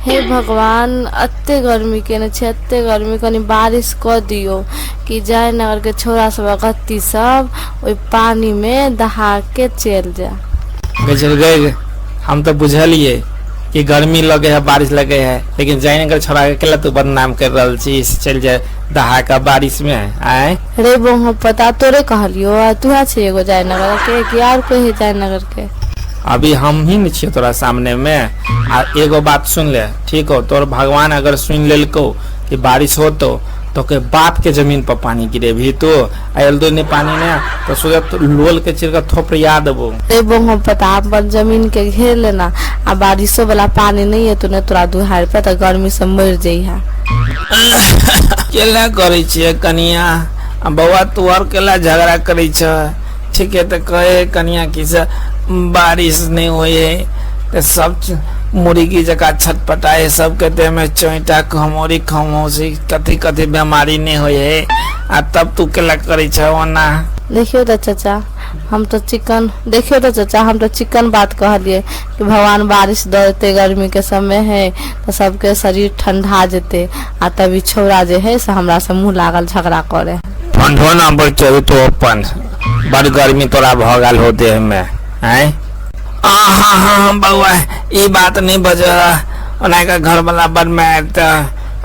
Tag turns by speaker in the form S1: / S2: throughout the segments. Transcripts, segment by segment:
S1: हे भगवान, एते गर्मी केने छै, एते गर्मी। कनि बारिश कऽ दियौ कि जयनगर के छौड़ा सब अगत्ती सब ओहि पानी मे दहा के चलि जाय।
S2: गै चल गै, हम तऽ बुझलियै कि गर्मी लगे है, बारिश लगे है, लेकिन जयनगर छोड़ा के केला तू बदनाम कर रहल छी? चलि जाय दहा के बारिश में आय।
S1: रे बौआ, पता तोरे कहलियो आ तूहे छै एगो जयनगर के कि और कोई है जयनगर के?
S2: अभी हम ही न छियै तोरा सामने में। आ एगो बात सुन ले, ठीक हो? तोर भगवान अगर सुन लेलको कि बारिश होतो तो के बाप के जमीन पर पानी गिरे भी तो आयल दो नहीं पानी ने तो सोचा तो लोल के चिर के थोपरिया देबो।
S1: रे बौआ, पता अपन जमीन के घेर लेना आ बारिशो वाला पानी नहीं एतो ने तोरा दुहार पर तऽ गर्मी से मरि जइहा।
S2: केला करै छियै कनिया? आ बौआ, तू और केला झगड़ा करै छ? ठीक है, तऽ कहे कनिया की से बारिश नहीं होइ है तऽ सब मुर्गी जकाँ छटपटाए, सबके देह में चोइटा, खमोरी, खमोसी, कथी कथी बीमारी नहीं होइ है, आ तब तू केला करै छ ओना?
S1: देखियौ तऽ चाचा, हम तऽ चिकन, देखियौ तऽ चाचा, हम तऽ चिकन बात कहलियै कि भगवान बारिश दऽ देतै, गर्मी के समय है तऽ सबके शरीर ठंडा जेतै, आ तब ई छौड़ा जे है से हमरा से मुँह लागल झगड़ा करे।
S2: ठंडो ना बड़ चढ़ू तो अपन, बड़ गर्मी तोरा भऽ गेल हो देह में आँय। हाँ हाँ बउआ, ई बात नहीं बज। ओना के घर वाला बड़ मारत,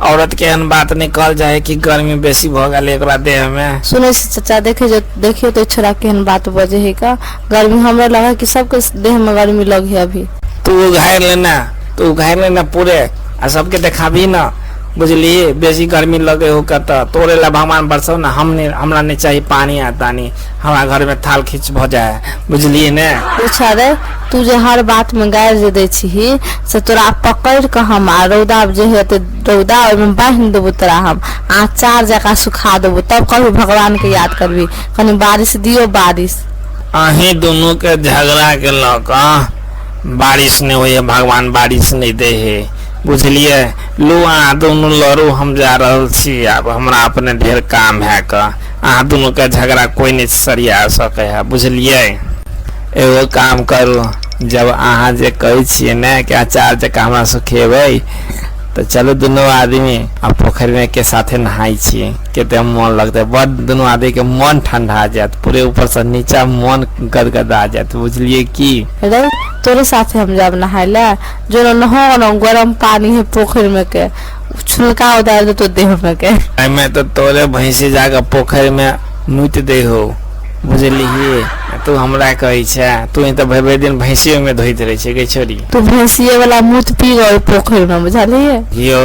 S2: औरत के एहन बात नहीं कहल जाए कि गर्मी बेसी भऽ गेल एकरा देह में।
S1: सुनै छी चाचा? देखे जो, देखियौ तऽ छोड़ा केहन बात बजे है का। गर्मी हमरा लगा कि सबके देह में गर्मी लग है अभी।
S2: तू उघारि लेना, तू उघारि लेना पूरे आ सबके देखाबी ना, बुझली? बेसी गर्मी लगे हो का तऽ तोरे ला भगवान बरसौ ना, हम नहीं, हमरा नहीं चाहिए पानी आ तानी, हमरा घर में थाल खींच भऽ जाए, बुझलिए ने?
S1: पूछा रे, तू जे हर बात में गारि जे दै छीही से तोरा पकड़ के हम आ रौदा जे हेतै रौदा ओहिमे बान्हि देबो तोरा, हम अचार जकाँ सुखा देबो, तब कभी भगवान के याद करबी कनि बारिश दियो बारिश।
S2: अहीं दुनू के झगड़ा के लऽ कऽ बारिश नहि होइए, भगवान बारिश नहि दै है, बुझलिए? लू, अहाँ दुनू लड़ू, हम जा रहल छी आब, हमरा अपने ढेर काम है कऽ। अहाँ दुनू के झगड़ा कोई नहीं सरिया सकै है, बुझलिए? एगो काम करू, जब अहाँ जे कहै छियै ने कि अचार जकाँ हमरा सुखेबै, तऽ चलू दुनू आदमी आ पोखरि में के साथे नहाय छियै, कते मन लगतै बड, दुनू आदमी के मन ठंडा जायत, पूरे ऊपर से नीचा मन गदगदा जायत, बुझलिए की?
S1: रे, तोरे साथे हम जाब नहाय ले? जो न नहो न, गरम पानी है पोखरि में के, छुलका उतार देतो देह में के।
S2: एहिमे तऽ तोरे भैंसी जाके पोखरि में मुति दै हो, बुझलिही? तू हमरा कहै छै? तू तऽ भरि भरि दिन भैंसियो में धोइत रहै छै गै छोरी।
S1: तू भैंसिए वाला मुत पी गए पोखरि में, बुझलिए?
S2: यौ,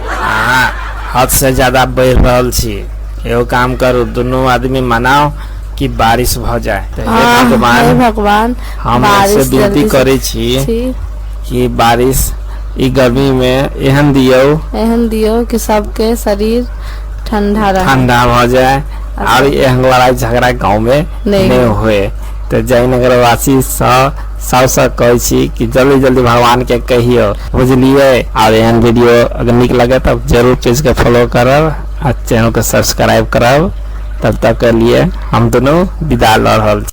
S2: अहाँ हद से ज्यादा बढ़ि रहल छी। एगो काम करू, दुनू आदमी मनाओ कि बारिश भऽ जाए तऽ हे
S1: हे
S2: भगवान,
S1: भगवान,
S2: हम
S1: बारिश
S2: से विनती
S1: जल्दी से
S2: करै छी
S1: छी
S2: कि बारिश ई गर्मी में एहन दियौ,
S1: एहन दियौ कि सबके शरीर ठंडा रहे,
S2: ठंडा भऽ जाए और एहन लड़ाई झगड़ा गाँव में
S1: नहीं
S2: नहि हुए। तऽ जयनगर वासी सब सबसँ कहै छी कि जल्दी जल्दी भगवान के कहियौ, बुझलिए? और एहन वीडियो अगर नीक लगे तऽ जरूर पेज के फॉलो करब आ चैनल के सब्सक्राइब करब। तब तक के लिए हम दुनू विदा लऽ रहल छी।